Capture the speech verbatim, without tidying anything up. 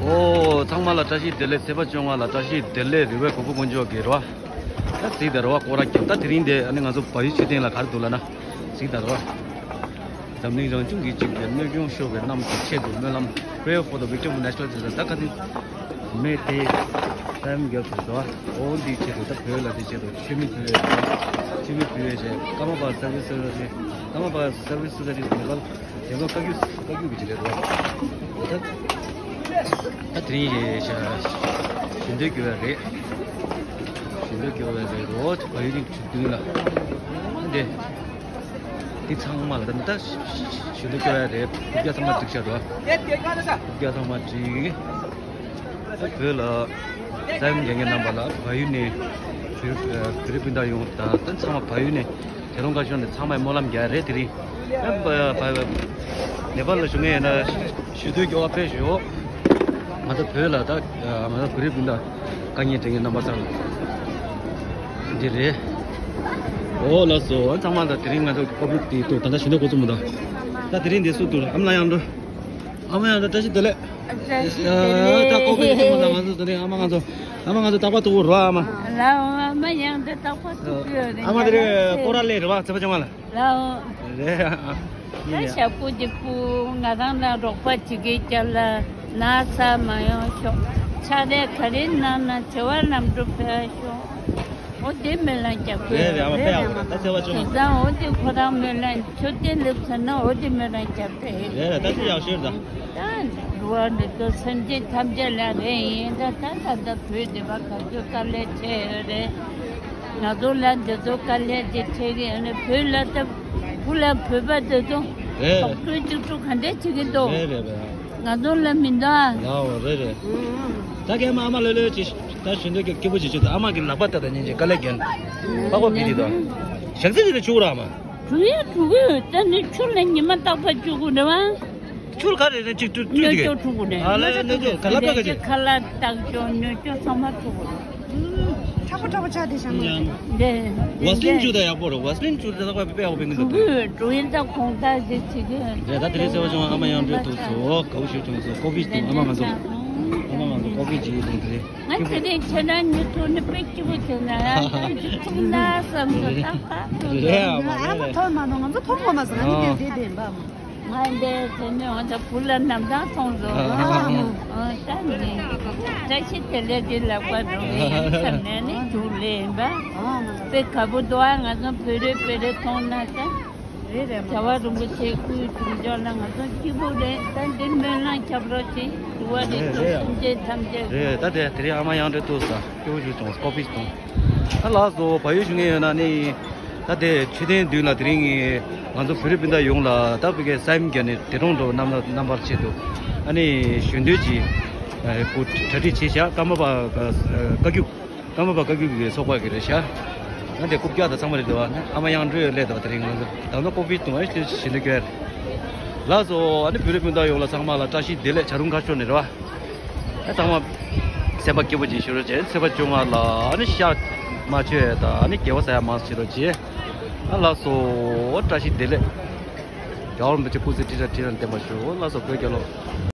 ཨོ། ཚང་མ་ལ་བཀྲ་ཤིས་བདེ་ལེགས། ཚེས་པ་བཅོ་ལྔ་ལ་བཀྲ་ཤིས་བདེ་ལེགས། རི་བོའི་གོ་ཕུ་དཀོན་མཆོག་གི་རེད་བ། ད་གཟིགས་དང་རེད་བ། སྐོར་ར་རྒྱབ། ད་དེ་རིང་དེ་ཨ་ནི་ང་ཚོ་བལ་ཡུལ་མཆོད་རྟེན་ལ་ག་རེ་འདུག་ལབ་ན། གཟིགས་དང་རེད་བ། འཛམ་གླིང་རང་བྱུང་གི་འཇིག་པའི་གནོད་སྐྱོན་ཤོར་བའི་རྣམས་ཀྱི་ཆེད་དུ་སྨོན་ལམ། Prayer for the victim of natural disaster། ད་ག་དུས་མེ་དེ་ས་ཡོམ་བརྒྱབ་ཚར་སོང་། འོ་འདིའི་ཆེད་དུ། ད་བོད་ལ་དེ་ཆེད་དུ་མཆོད་མེ་ཕུལ་ཡས། མཆོད་མེ་ཕུལ་ཡས་བྱས། ཀརྨ་པ་སར་བིས་སོ་སའི་ཊི། ཀརྨ་པ་སར་བིས་སོ་སའི་ཊི་ནེ་པཱལ། དེ་ཚོ་བཀའ་བརྒྱུད་བཀའ་བརྒྱུད་ཀྱི་བྱེད་ལས་རེད། ད་ད་དེ་རིང་ཞལ་འདོན་རྒྱག་ཡ་རེད། ཞལ་འདོན་རྒྱག་ཡ་རེད་རོ། བལ་ཡུལ་གྱི་གྲོས་མཐུན་ལ། འདི་འདི་ཚང་མ་ལ་ད་ད་ཞལ་འདོན་རྒྱག་ཡ་རེད། རྐུབ་བཀྱག་ཚང་མ་བསྒྲིགས་བཞག་རོ། རྐུབ་བཀྱག་ཚང་མ་བསྒྲིགས། བོད་ལ་ས་ཡོམ་མྱོང་མཁན་རྣམ་པ་ལ། བལ་ཡུལ་ནས་བོད་བོད་རིགས་སྤུན་ཟླ་ཡོངས་དང་། ད་ཚང་མ་བལ་ཡུལ་ནས་དེ་རིང་ཁ་ཤོར་ནས་ཚང་མས་སྨོན་ལམ་རྒྱག་རེད་དེ་རིང་། ཨ་བ་བ་ནེ་པཱལ་ལ་བཞུགས་མཁན་ཡིན་ན་ཞུ་འདོད་སྐྱོ་བ་ཕེབས་ཤོག། ང་ཚོ་བོད་ལ་ད་ང་ཚོ་བོད་རིགས་སྤུན་ཟླ་དཀའ་ངལ་འཕྲད་མཁན་རྣམ་པ་ཚང་ལ་འདི་རེད། ཨོ་ལགས་སོ། ཚང་མ་ལ་དེ་རིང་ང་ཚོ་ཀོ་བིཌ་དེ་ཐོག་ད་ལྟ་ཞུ་འདོད་ཁོ་ཚོ་མི་འདུག། ད་དེ་རིང་འདི་སུ་འདུག། ཨ་མ་ལགས་ཡང་འགྲོ། ཨ་མ་ཡང་འགྲོ། བཀྲ་ཤིས་བདེ་ལེགས། ཨ་བཀྲ་ཤིས་བདེ་ལེགས། ད་ཀོ་བིཌ་ཐོག་མ་ད་ང་ཚོ་དེ་རིང་ཨ་མ་ང་ཚོ་ཨ་མ་ང་ཚོ་རྟག་པར་ཐུག་རོགས། ཨ་མ་ལགས། ཨ་མ་ཡང་འདི་རྟག་པར་ཐུག་གི་ཡོད་རེད། ཨ་མ་དེ་རིང་སྐོར་ར་སླེབས་རེད་བ། ཚེས་པ་བཅོ་ལྔ་ལ། ལའོ། རེད་ཨ། ད་ཡིན་ཡ། ཞབས་སྐུ་གཅིག་པུ་ང་རང་ལ་རོགས་པ་བྱེད་མཁན་རྒྱབ་ལ། ན་ཚ་མ་ཡོང་ཤོག། ཕྱག་ལས་ག་རེ་གནང་ན་བྱ་བ་ལམ་འགྲོ་ཕེབས་ཤོག། འོ་དེ་སྨོན་ལམ་རྒྱབ་དགོས། རེད་རེད། ཨ་མ་དཔེ་ཡག་པོ་རེད། ད་ཚེས་པ་བཅོ་ལྔ། དེང་སང་འོ་དེ་ཁོ་རང་སྨོན་ལམ། མཆོད་རྟེན་སླེབས་ཚར་ན་འོ་དེ་སྨོན་ལམ་རྒྱབ་དགོས། རེད་རེད། ད་དེ་ཡག་ཤོས་རེད་ད། ད་འགྲོ་བ་རིགས་དྲུག་སེམས་ཅན་ཐམས་ཅད་ལ་རེ་ཡིན། ད་ད་ད་ལྟ་བོད་འདི་བ་ག་ཚོད་དཀའ་ལས་ཆེ་ཡོད་རེད། ང་ཚོ་ལ་འདི་ཚོ་དཀའ་ལས་དེ་འཕྲད་ཀྱི་ཡོད་ནི། བོད་ལ་ད་བུ་ལ་བོད་པ་དེ་ཚོ་རེད། དོགས་གཅོད་རྩིས་སྤྲོད་ག་འདྲ་བྱེད་ཀྱི་འདུག། རེད་རེད་རེད། ང་ཚོ་ལ་མི་འདུག་ཨ། ལའོ་རེད་རེད། ད་གའི་ཨ་མ་ཨ་མ་ལོས་ལོས་ཅིག་ད་ཞུ་འདོད་སྐྱོ་སྐྱོ་པོ་ཅིག་བྱེད་དུས་ཨ་མ་གི་ལག་པ་ད་ད་ཉན་ཅིག་དཀའ་ལས་བརྒྱབ་ནས་པགས་པ་བི་དེ་དང་ཞག་ཚི་དེ་ལ་བྱུག་ར་ཨ་མ། བྱུག་ཡ་བྱུག་གི་ཡོད། ད་ནི་ཆུ་ལ་ཉི་མ་རྟག་པར་བྱུག་དགོས་རེད་བ། ཆུར་ག་རེ་རེ་གཅིག་བཀྲུ་བཀྲུ་ནུས་ཅིག་ཅོག་འཁྲུ་དགོས་རེད། ཨ་ལས་ནུས་ཅོག་ག་ལ་པ་ག་ཅིག་ཁ་ལག་བཏགས་ཅོག་ནུས་ཅོག་ཚང་མ་འཁྲུ་དགོས་རེད། ཁྲ་པོ་ཁྲ་པོ་ཆགས་དེ་བྱ་མོ། འདི་ཝ་སི་ལིན་བྱུག་ད་ཡག་པོ་རེད། ཝ་སི་ལིན་བྱུག་ད་ལག་པ་དཔེ་ཡག་པོ་ཕན་གི་འདུག། འགྲོ་ཡིན་ད་གོང་ད་ཟེར་བྱེད་ཀྱི་རེད། ད་དེ་རིང་ཚེས་པ་བཅོ་ལྔ་ཨ་མ་དབྱངས་སྒྲོན་ཐུག་སོང་། དགའ་པོ་ཞེ་དྲག་སོང་། ཀོ་ཕི་བྱུག་ཨ་མ་ང་ཚོ་ཨ་མ་ང་ཚོ་ཀོ་ཕི་བྱེད་ཡོད་དེ་རེད། ང་དེ་རིང་ཁྱེད་རང་ཉིད་ཐུག་ནི་དཔེ་སྐྱིད་པོ་བྱུང་ན་ཡང་ད་ཐུག་ན་བསམ་སོང་། ད་ཁ་ཐུག་རེད་ཨ་མ། ཨ་མ་ཐོག་མ་ནོ་ང་ཚོ་ཐོག་མ་མ་སོང་། ང་ནི་དེ་དེ་དེ་ཡིན་པ་མ། ང་འདི་དེ་ནས་འོང་ད་བུ་ལ་གནམ་ཐང་སོང་ཟོ། ཨ་ཨ་ད་ནི་བཀྲ་ཤིས་བདེ་ལེགས་དེ་ལག་པ་རུ་ཡིན་བསམ་ནས་ནི་བྱུག་ལེ་ཡིན་པ། དཔེ་དགའ་པོ་འདུག་ཨ། ང་ཚོ་བོད་རིགས་བོད་རིགས་མཐོང་ན་ད། རེད་རེད་མ། རྒྱལ་བ་རིན་པོ་ཆེ་སྐུའི་དྲུང་འཇོག་ལ་ང་ཚོ་སྐྱིད་པོ་རེད། ད་འདི་སྨོན་ལམ་རྒྱབ་རོགས་བྱེད། འགྲོ་བ་རིགས་དྲུག་སེམས་ཅན་ཐམས་ཅད། རེད། ད་དེ་དེ་རིང་ཨ་མ་དབྱངས་སྒྲོན་ཐུག་ས་སྐྱོ་བོ་ཞིག་བྱུང་། ཀོ་ཕི་ཞིག་བཏུང་། ད་ལགས་སོ། བལ་ཡུལ་བཞུགས་མཁན་ཡོད་ན་ནི། ད་དེ་མཆོད་རྟེན་མདུན་ལ་དེ་རིང་ང་ཚོ་བོད་རིགས་སྤུན་ཟླ་ཡོངས་ལ་ད་བོད་སྐད་ས་ཡོམ་བརྒྱབ་ནས་འདས་གྲོངས་འགྲོ་རྣམ་རྣམ་པར་ཆེད་དུ་ཨ་ནི་ཞུ་འདོད་ཀྱི་གྲ་སྒྲིག་བྱས་བཞག། ཀརྨ་པ་བཀའ་བརྒྱུད། ཀརྨ་པ་བཀའ་བརྒྱུད་ཀྱི་ཚོགས་པ་གི་རེད་ཤག། ང་དེ་རྐུབ་བཀྱག་དང་ཚང་མ་རེད་འདུག་བ། ཨ་མ་དབྱངས་སྒྲོན་སླེབས་འདུག་བ། དེ་རིང་ང་ཚོ་ད་ནི་ཀོ་ཕི་བཏུང་བ་ཞིག་ཞིག་འདུག་གས། ལགས་སོ། ཨ་ནི་བོད་རིགས་སྤུན་ཟླ་ཡོངས་ལ་ཚང་མ་ལ་བཀྲ་ཤིས་བདེ་ལེགས། བྱ་རུང་ཁ་ཤོར་ནས་རེད་བ། ཨ་ཚང་མ་སེམས་པ་སྐྱིད་པོ་ཅིག་ཞུ་རོགས་བྱེད། ཚེས་པ་བཅོ་ལྔ་ལ་ཨ་ནི་ཤ་མ་མཆོད་ཡ་དང་ཨ་ནི་དགེ་བ་ཟ་ཡ་མང་ཙམ་བྱེད་རོགས་བྱེད། ཨ་ལགས་སོ། བཀྲ་ཤིས་བདེ་ལེགས། རྒྱལ་བ་རིན་པོ་ཆེ་སྐུ་ཚེ་ཁྲི་ཕྲག་ཁྲི་ཕྲག་བརྟན་པར་ཤོག། ལགས་སོ། བོད་རྒྱལ་ལོ།